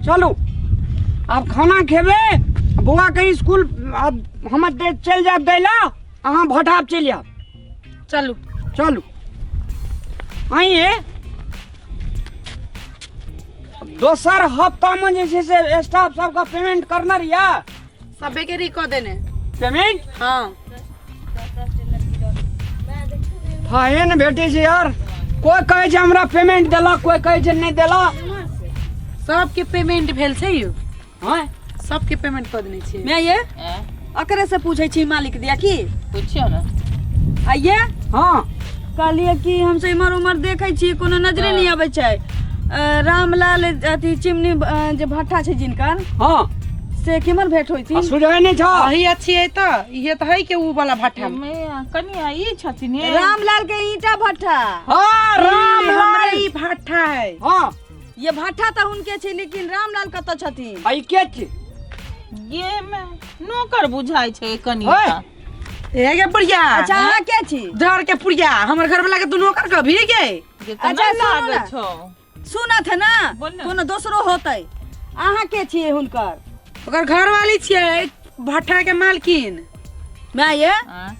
चलू आब खाना खेबै बौआ के स्कूल आब हम चलि जायब दै लए अहाँ भटाब चलि आयब चलू चलू आइए दोसर हफ्तामे जे छै से स्टाफ सबके पेमेंट करना रहिए सबे के री कऽ देने पेमेंट हाँ हाँ ने भेटै छै यार कोइ कहै छै हमरा पेमेंट देलक कोइ कहै छै नहि देलक सबके पेमेंट भेल छै यौ हाँ सबके पेमेंट कऽ देने छियै मैं ये अकरे से पूछे छी मालिक दिया की पूछियो ना आइए हाँ कहलिए कि हम से इम्हर उम्हर देखै छी कोनो नजरे नहि अबै छै रामलाल अथी चिमनी जे भट्ठा छै जिनकर हाँ से केम्हर भेंट होइ आ छै सुझै नहि छौ अही अच्छी है तऽ इहे तऽ है के ऊ वाला भट्ठा मे कनिया ई छथिन हे। रामलाल के ईंटा भट्ठा हाँ हमरा रामलाल ई भट्ठा है हाँ ये भट्ठा तऽ हुनके छै लेकिन रामलाल कतऽ छथिन आ ई के छी ये मे नौकर बुझाइ छै कनिया ओए। ए गे बुढ़िया अच्छा अहाँ के छी धर के पुड़िया हमर घर वाला के दुनू ओकर कभी गे जे तऽ अच्छा, नहि सुनू लागै ना। छौ सुनत है ना बोल ना। कोनो दोसरो होतै अहाँ के छियै हुनकर ओकर घर वाली छियै भट्ठा के मालकिन माय ये आँय?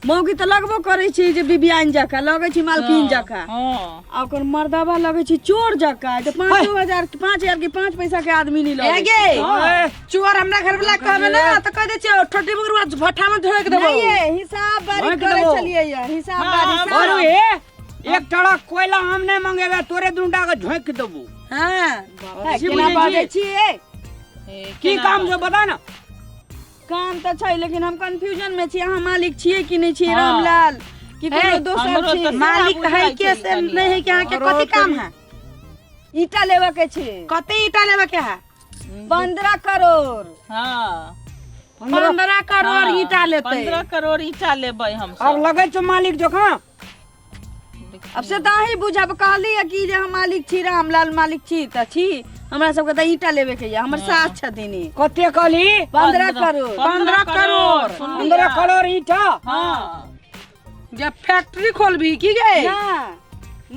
मौगी तऽ लगबो करै छै जे बिबियान जकाँ लगै छै मालकिन जकाँ हँ आ ओकर मर्दाबा लगै छै चोर जकाँ तऽ 5,000 5,000 के 5 पैसा के आदमी नहि ए लगै गे ओए, चोर हमरा घर वाला कहबे ना तऽ कह दै छियै ठोटी बगरुआ भट्ठा में झोंक देबो नहीं ये हिसाब बारी झोंकि करै देबो। छलियै ये हिसाब हाँ, बारी हाँ, और ए एक टड़ा कोयला हम नहि मंगेबै तोरे दूटा के झोंकि देबो हाँ है, की केना बुझै बाजै छी? छियै ए, की केना काम छौ बता ना काम तऽ छै लेकिन हम कंफ्यूजन में छी अहाँ मालिक छियै कि नहि छियै हाँ। रामलाल कि कोनो हे, दोसर हमरो छी तऽ मालिक तऽ है बुझाइ के छै से कनिया। नहीं है कि अहाँ के कथी काम है ईटा लेबऽ के छै कते ईटा लेबे के है 15 करोड़ हँ 15 करोड़ ईटा लेते 15 करोड़ ईटा लेबै हम आब लगै छौ मालिक जकाँ अब से तऽ अहीं बुझब कहली कि जे हम मालिक छी रामलाल मालिक छी तऽ छी हमरा सबके तऽ ईटा लेबे के यऽ हमर सास छथिन ई। कते कहली 15 करोड़ 15 करोड़। 15 करोड़ ईटा हँ जब फैक्ट्री खोलबी की गे ना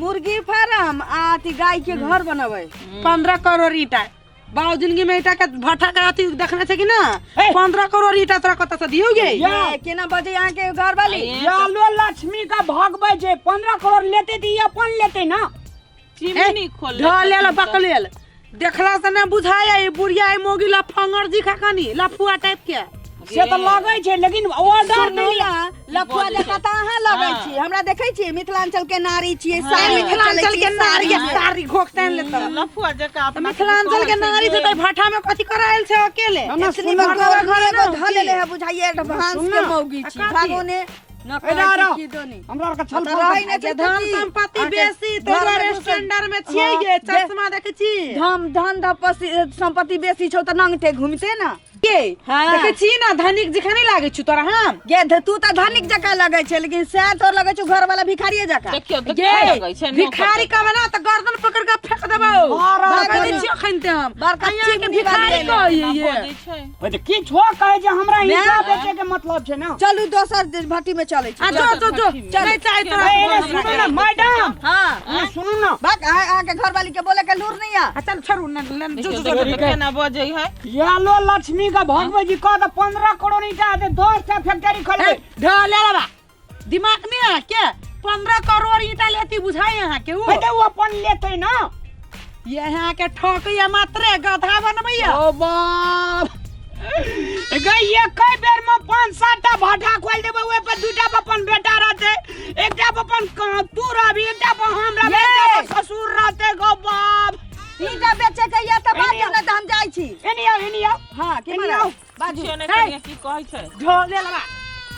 मुर्गी फार्म आ अथी गाय के घर बनबै 15 करोड़ ईटा बाबू जिंदगी में ईटा के भट्ठा के अथी देखने छै कि ना हे। 15 करोड़ ईटा तोरा कतऽ से दियौ गे या। ए, केना बजै अहाँके घर वाली यालो लक्ष्मी का भगबै छै 15 करोड़ लेते तऽ ई अपन लेते ना चिमनी खोल ढलेल बकलेल देखला से ना बुझाया ई बुढ़िया ई मोगी लफंगर जी खा कनी लफुआ टाइप के से तऽ लगै छै लेकिन ऑर्डर सुनू नहि ना लफुआ जकाँ तऽ अहाँ लगै छी हमरा देखै छियै मिथिलांचल के नारी छियै साड़ी में चलै मिथिलांचल छियै, के नारी साड़ी में। साड़ी घोकतैन लेता लफुआ जकाँ तऽ मिथिलांचल के नारी छै तऽ भट्ठा में कथी करायल छै अकेले ना, ना, एतनी सुनू। बड़का घर एगो ना, धऽ लेले है बुझाइए एडवांस सुनू के ना। मौगी छी आ कथी? भागो ने न ए, जा रहो। की दोनी हमरा आरके छल तऽ रहै नहि छै धन की? संपत्ति अहाँके बेसी घर तै दुआरे में घुसल- स्टैंडर्ड में छियै हाँ, गे जे- चश्मा देखै छी धन धन धपसी संपत्ति बेसी छौ तऽ नंगटे घुमते ना गे हाँ। देखै छी ना धनिक जकाँ नहि लागै छौ तोरा हम गे तू तऽ धनिक जकाँ लगै छै लेकिन सएह तोर लगै छौ घर वाला भिखारिये जकाँ देखियौ तऽ गे लगै छै नौकर भिखारी कहबै ना तऽ गर्दन पकड़ के फेंक देबौ मारा भागै करी। छियौ अखन ते हम बड़का अहाँ के चिमनी भिखारी वाली कहैये बजै छै ओए तऽ की छो कहै छै हमरा ईटा बेचे के मतलब छै ना चलू दोसर भट्टी में चलै छी आ जो जो जो नहीं चाहे तोरा ए, एने सुनू ना मैडम हाँ एने सुनू ना बाक अहाँके घरवाली के बोले के लूर नहीं है आ चल छोड़ू न न- जो देखियौ जो जो देखियौ तऽ केना बजै है यालो लक्ष्मी का भगवे जी कह तऽ 15 करोड़ ईटा दे 10 टा फैक्ट्री खोलबै ढले बाबा दिमाग नहीं है के 15 करोड़ ईटा लेती बुझाई अहाँ के उ बेटा वो अपन लेते ना ये यहाँ के ठोकैया मात्रे गधा बनबैया ओ बाप गई ये कई बेर में पांच सात टा भाटा खोल देबै ओहि पर दूटा पर अपन बेटा रहते एकटा पर अपन तू रहबी एकटा पर हम रहबै एकटा पर ससुर रहते गो बाप ईटा बेचे के या तऽ बाजू ना तऽ हम जाइ छी एनी आओ एनी आओ हाँ के एनी आओ बाजू पुछियौ ने कनिया की कहै छै ढोले लबा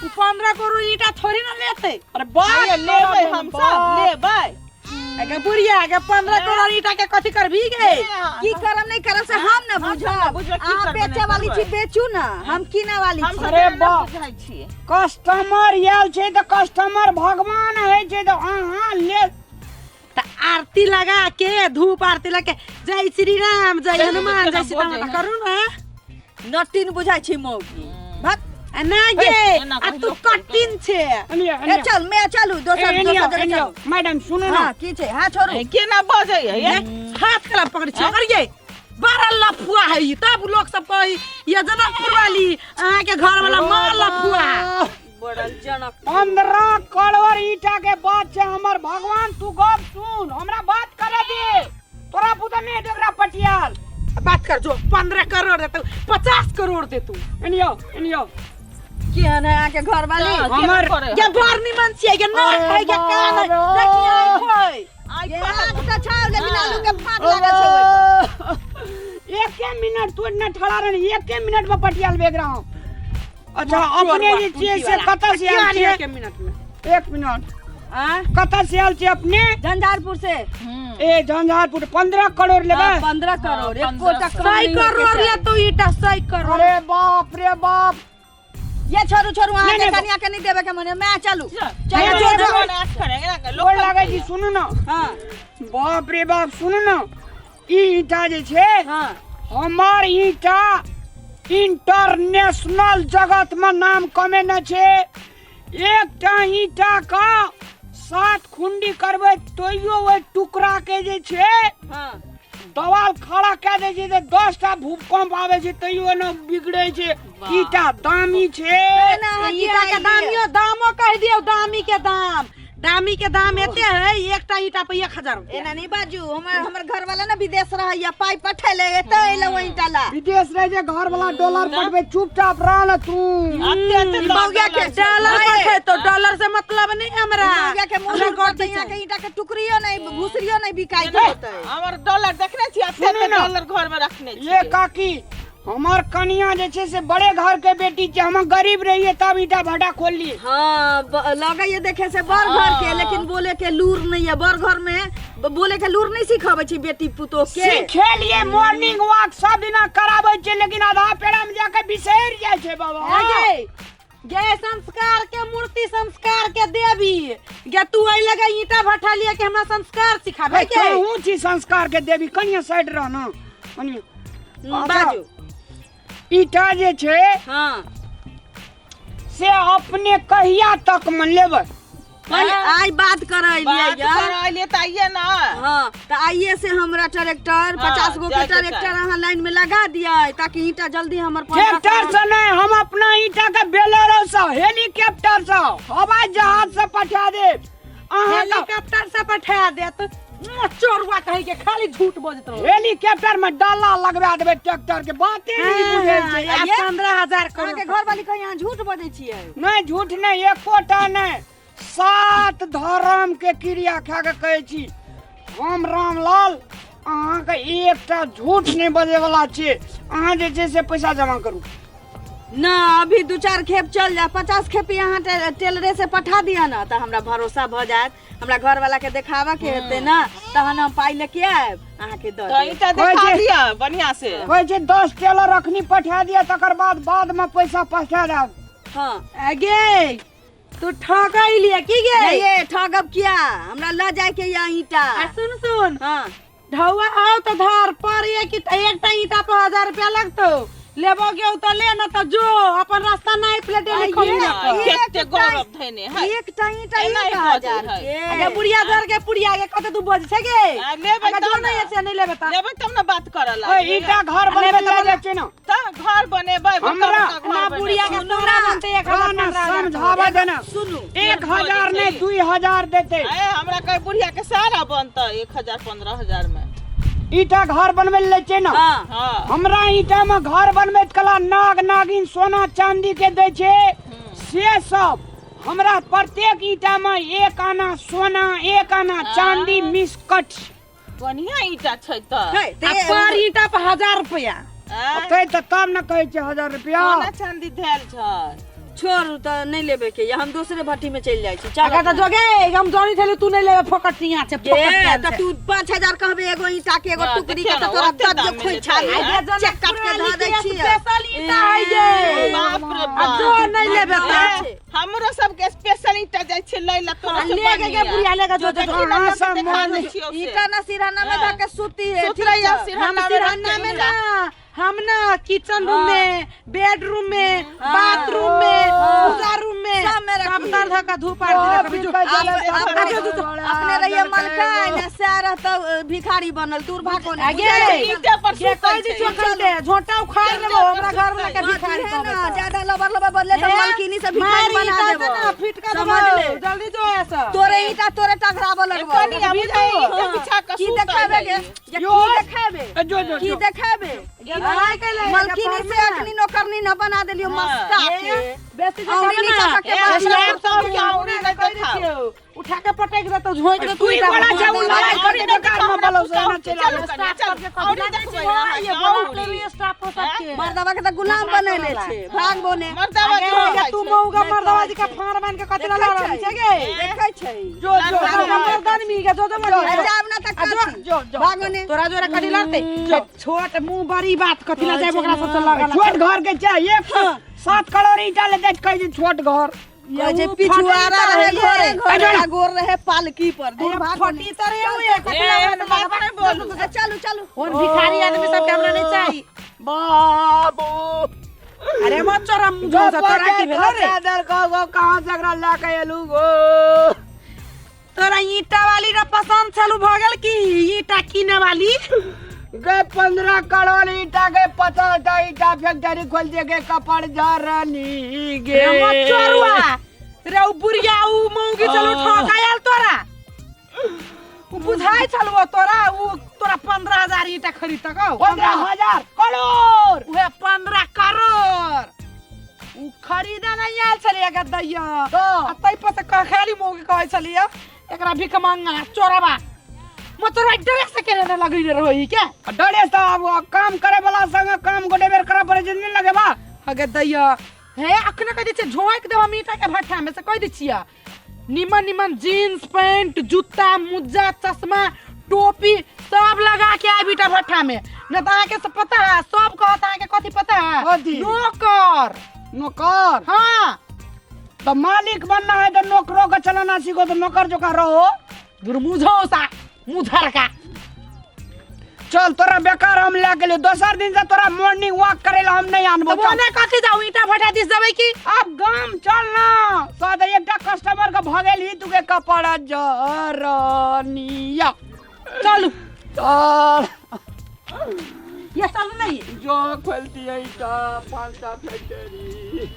उ 15 करोड़ ईटा थोड़ी ना लेते अरे बाप ये लेबै हम सब लेबै अगे बुढ़िया के 15 करोड़ ईटा के कथी करबी गे की करम नहीं करम से हम ना बुझब बुझब, की अहाँ करबै, बेचे नहि वाली छी करबै। बेचू ना हम किने वाली हम छी अरे अरे बाप। बुझाइ छियै कस्टमर आयल छै तऽ कस्टमर भगवान होइ छै तऽ अहाँ ले त आरती लगा के धूप आरती लगा के जय श्री राम जय हनुमान जय सीता माता करू ना नटिन बुझाइ छी मौगी भक आ ना गे एना आ कहियो तू कटिन छे एनी आओ, ए एनी आओ। चल मैं चलू ए, दोसर एनी दोसर आओ, जगह एनी आओ। चलू मैडम सुनू ना हाँ की छै हाँ छोड़ू ए, केना बजै है ये हाथ कला पकड़ छी करिए बारह लफ लफुआ है ई। तब लोग सब कही ये जनकपुर वाली अहाँ के घर वाला माँ लफुआ। बड़ल जनक। 15 करोड़ ईटा के बात छै हमर भगवान। तू गप सुन, हमरा बात करे दे। तोरा पुता नहीं एकरा पटियाल। बात कर जो 15 करोड़ देतौ, 50 करोड़ देतौ। एनियो एनियो केहन है अहाँके घर वाली? हमर ये बड़ निमन छियै, ये नाक है, ये कान है, देखिए आँखि है। ये आँख तऽ छौ लेकिन आलू के फाट लागल छौ ओहिपर। एके मिनट तू इतना ठड़ा रह, एके मिनट में पटियाल बेग रहा हूँ। अच्छा अपने जे छियै से कतऽ से आयल छियै? एक मिनट में। एक मिनट। आ? कतऽ से आयल छियै अपने? झंझारपुर से। ए झंझारपुर। 15 करोड़ लेबै? 15 करोड़, एकोटा कम 100 नहि होइके करोड़ चाही। ले तू ईटा 100 करोड़। अरे बाप रे बाप। ये छोड़ू छोड़ू, नहीं, अहाँके नहीं, कनिया के नहीं देबे के मन है। मैं चलू। चल नहीं, चल नहीं, गोर लागै छी, सुनू ना। हाँ बाप रे बाप, सुनू ना, ई ईटा जे छै हाँ हमर ईटा इंटरनेशनल जगत में नाम कमेने छै। एकटा ईटा का 7 खुंडी करबै तैयो ओहि टुकड़ा के जे छै हाँ दवाल खड़ा कए दै छै तऽ 10टा भूकंप आबै छै तैयो ने बिगड़ै छै। ईटा दामी छै। एना अहाँ की ईटा के आइए? दामियो दामो कहि दियौ, दामी के दाम, दामी के दाम एते है, एकटा ईटा पे 1000 रुपया। एना नहीं बाजू, हमर हमर घर वाला ना विदेश रहैया, पाई पठेले एते अइले ओहि ईटा ला। विदेश रहे छै घर वाला डॉलर पठबै, चुपचाप रह न तू। मौगिया के डॉलर पठे तो डॉलर से मतलब नहीं हमरा। मौगिया के मुंह हमरा पर गलती यहाँ छै। के ईटा के टुकड़ियो नहीं, भूसरियो नहीं बिकाई के होतै। हमर डॉलर देखने छी? सुनू एते ना। डॉलर घर में रखने छी। ये काकी, हमर कनिया जे छै से बड़े घर के बेटी छै, हम गरीब रहिए तब ईटा भट्टा खोललिए। हाँ लगैया देखे से बड़ घर के, लेकिन बोले के लूर नहीं है। बड़ घर में बोले के लूर नहीं सिखाबै छै बेटी पुतोह के। सिखेलिए, मॉर्निंग वॉक सब दिना कराबै छै, लेकिन आधा पेड़ा में जाके बिसरि जाइ छै बाबा। गे गे संस्कार के मूर्ति संस्कार के देवी गे, तू एहि लगे ईटा भट्ठा लिए के हमरा संस्कार सिखाबे के? कहूँ छी संस्कार के देवी, कनिया साइड रह ना कनिया। बाजू। ईटा जे छै हाँ से अपने कहिया तक में लेबै? आइ बात करै बात लिए यार। करैलिए तऽ आइए ना। हाँ तऽ आइए से हमरा ट्रैक्टर 50 गो के जायके ट्रैक्टर चाही। अहाँ लाइन में लगा दिया ताकि ईटा जल्दी हमर 15 ट्रैक्टर करोड़ से नहीं, हम अपना ईटा के बेलेरो से, हेलीकॉप्टर से, हवाई जहाज से पठा देब अहाँ। हेलीकॉप्टर से पठा देत चोरुआ कहे के, खाली झूठ बजत रहो। हेलीकॉप्टर में डाला लगवा देबै ट्रैक्टर के, बाते नहीं बुझै छै। 15,000 करोड़। अहाँके घर वाली कहीं अहाँ झूठ बजै छियै? नहीं झूठ नहीं, एकोटा नहीं, 7 धर्म के क्रिया खा के कहै छी हम रामलाल, अहाँके एकटा झूठ नहीं बजै वाला छी। अहाँ जे छै से पैसा जमा करू ना। अभी 2-4 खेप चल जा, 50 खेप यहाँ टेलरे से पठा दिया ना तऽ हमरा भरोसा भऽ जायत। हमरा घर वाला के देखाबऽ के हेतै ना, तहन हम पाइ लेके आयब अहाँके दऽ तऽ देब। ईटा देखा दिअ बढ़िया से। कहै छै 10 टेलर अखनी पठा दिअ, तकर बाद बाद में पैसा पठा देब। हाँ गे तू ठगैलिए की गे? नहीं ये ठगब किया, हमरा ल जाय के या ईटा। आ सुन सुन, हाँ ढौआ आओ तो धार पर ये कि एकटा ईटा पर 1000 रुपया लगतो, लेबो गे तो ले ना तो जो अपन रास्ता नहीं प्लेटे लिखो। केते गौरव धैने है एकटा ईटा एना ही 1000 बजै है। के। अगे बुढ़िया धर के पुड़िया के कते तू बज छै गे? आ, लेबै अगर तब जो ना। नहीं है से नहीं लेबै त लेबै तब ना बात करऽ ओए लागबै। ईटा घर बनबै लए जाइ छै ना तऽ घर बनेबै, बड़का हमरा बड़का घर ना बनेबै। बुढ़िया के सोना बनते 1000 ना 15,000। समझावा देना। सुनू 1000 नहीं 2000 देते। ए हमरा कहे बुढ़िया के सारा बनतै 1000 15,000 में। ईटा घर बनबै लए छै ना। हाँ हाँ हमरा ईटा में घर बनबै कला नाग नागिन सोना चांदी के दै छै से सब हमरा प्रत्येक ईटा में 1 आना सोना 1 आना चांदी मिस कट। बढ़िया ईटा छै तऽ। है, आ पर ईटा पर 1000 रुपया। आँय, तै तऽ तब ने कहै छै 1000 रुपया। सोना चांदी धयल छै। छोड़ू तऽ नहीं लेबे के या, हम दोसरे भट्टी में चलि जाइ छी। चल अगर तऽ जोगे हम जानी छली तू नहीं लेबे, फोकटिया छै गे फोकटिया तऽ छै। तू 5000 कहबे एगो ईटा के एगो हाँ, टुकड़ी के देखियौ तऽ ने, तोरा ओते दऽ दाम दियौ में खोइछा देतै। में। आइ जे चेक काट के धऽ दै जनकपुर छियै। स्पेशल ईटा है गे। बाप रे आ बाप। जो नहीं लेबे तऽ ए, हमरो सबके स्पेशल ईटा जाइ छै लै ला तोरा आ से ले के गे बढ़िया। बुढ़िया ले के जो जो देखी जो। ना, अहाँ सबके सब देखा मान दै छियौ से। ईटा ना सिरहाना में धऽ के सुती है, सुत ठीक रहियै छै? सिरहाना हम में रख सिरहाना के में ईटा। ना, हम ना किचन रूम में, बेडरूम में, बाथरूम में, पूजा रूम में सब में रखी। सब तर धक्का धूप आरती रखबी जो अपने रहिए मलकाइन आ सएह रहतौ भिखारी बनल दूर भागो ने आगे ईंटे पर के कहि सुतै दी छै। छौ खरीदे झोंटा उखाड़ लेबो हमरा घर वाला के भिखारी है ना कहबै ज्यादा लबर लबर बदले तऽ मलकिनी से भिखारी मार बना ईंटा से देबो ना फिट कर समझ देबो ले। जल्दी जो ऐसा तोरे ईटा तोरे टकराबऽ लगबो कनी आ बुझाइ ईंटे बिछा कऽ की सुतै देखेबे है। गे जे यो। की देखेबे ए, जो जो की जो देखेबे आइ काल्हि मलकिनी से अखनी नौकरनी न बना देलियो मस्का के बेसी जे औरी कहबै नीचा ना, सबके ए, बात स्टाफ सब सबके के औरी नहि कहि दै देखाउ। छियौ। उठा के पटक देतौ झोंकि देतौ तू ही ईटा बड़ा पर। छै, उ लड़ाई करी बेकार में बोलो से एना चलि चलू आबै। कनिया, चलू। औरी देखबै ये अहाँके, बोला औरी। स्टाफ सबके मर्दवा के तऽ गुलाम बनेले छै भाग बोने मर्दावा आगे जो आगे तू मौगा मर्दवा जी का फाड़ बांध के कथी ला लड़ रहल छै गे देखै छै जो जो तोरा मर्दन मी के जो जो मर्दन। जाब ना तऽ कथी जो जो भागो ने तोरा जोरा कथी लड़ते छोट मुंह बड़ी बात कथी ला जाय ओकरा सब से लगल छोट घर के चाही 107 करोड़ ईटा ले देत कहै छै छोट घर कहै छै पिछुआरा रहे घरे घरे आ गोर रहे पालकी पर दूर भाग फटी तर हे उ कथी ला एहन बात नहि बोलू। चलू चलू ओन भिखारी आदमी सब के हमरा नहीं चाही बाबू अरे मत चोरा मुंह से तोरा की भेल रे चादर को गो कहाँ से एकरा ला के एलू गो तोरा ईटा वाली ना पसंद छलू भ गेल की ईटा कीने वाली गए 15 करोड़ ईटा गए 50 टा ईटा फैक्ट्री खोल दे गए कपड़ झरनी गे रे मत चोरुआ रे उ बुढ़िया उ मौगी चलू ठका आयल तोरा उ बुझाइ छल वो तोरा उ तोरा 15,000 ईटा खरीद तक 15,000 करोड़ उहे 15 करोड़ उ खरीदे नहीं आयल छलियै गदैया तो आ तै पर से कह खाली मौगी कहै छलियै एकरा भीख मांगा चोरबा मतोरबा ड्रेस से केने लगैने रहै के डरे से अब काम करे वाला संग काम गोटे बेर करे पड़े छै नहीं लगे बा अगे दैया हे अखने कह दै छियै झोंकि देब हम ईटा के भट्ठा में से कह दै छियै निमन निमन जीन्स पैंट जूता मुज्जा चश्मा टोपी सब लगा के आबि ईटा भट्ठा में न तऽ अहाँके से पता है सब कहत अहाँके कथी पता है कथी? नौकर नौकर हाँ तो मालिक बनना है तो नौकरों का चलाना सीखो तो नौकर जोका रहो दुर्मुझौसा मुझर का चल तोरा बेकार हम लए गेलियो दोसर दिन से तोरा मॉर्निंग वॉक करे ला हम नहीं आनबो तब चल। ओने कथी जाऊ ईटा भट्ठा दिस जेबै की अब गाम चल ना साद एकटा कस्टमर के भगेल ही तुके कपड़ा जरनिया चलू चल ये चलू नहीं जो खोलती है ईटा 5 टा फैक्ट्री।